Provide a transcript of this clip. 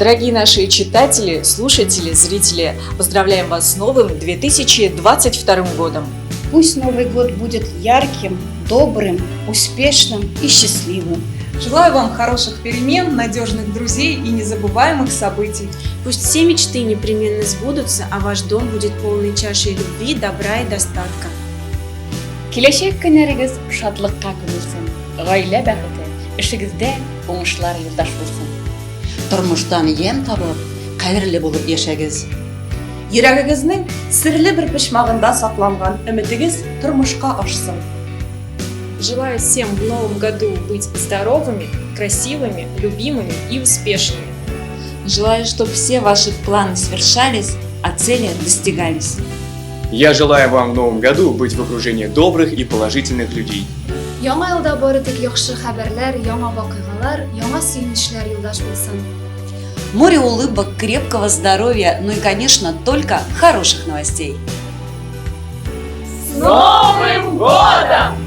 Дорогие наши читатели, слушатели, зрители, поздравляем вас с новым 2022 годом! Пусть Новый год будет ярким, добрым, успешным и счастливым. Желаю вам хороших перемен, надежных друзей и незабываемых событий. Пусть все мечты непременно сбудутся, а ваш дом будет полной чашей любви, добра и достатка. Киләчәк көннәрегез шатлыкка күмелсен, гаилә бәхете, эшегездә уңышлар юлдаш булсын. Тормыштан ямь табып, кадерле булып яшәгез. Йөрәгегезнең серле бер почмагында сакланган өметегез тормышка ашсын. Желаю всем в новом году быть здоровыми, красивыми, любимыми и успешными. Желаю, чтобы все ваши планы свершались, а цели достигались. Я желаю вам в новом году быть в окружении добрых и положительных людей. Яңа елда бары тик яхшы хәбәрләр, яңа вакыйгалар, яңа сөенечләр юлдаш булсын. Море улыбок, крепкого здоровья, ну и, конечно, только хороших новостей. С Новым годом!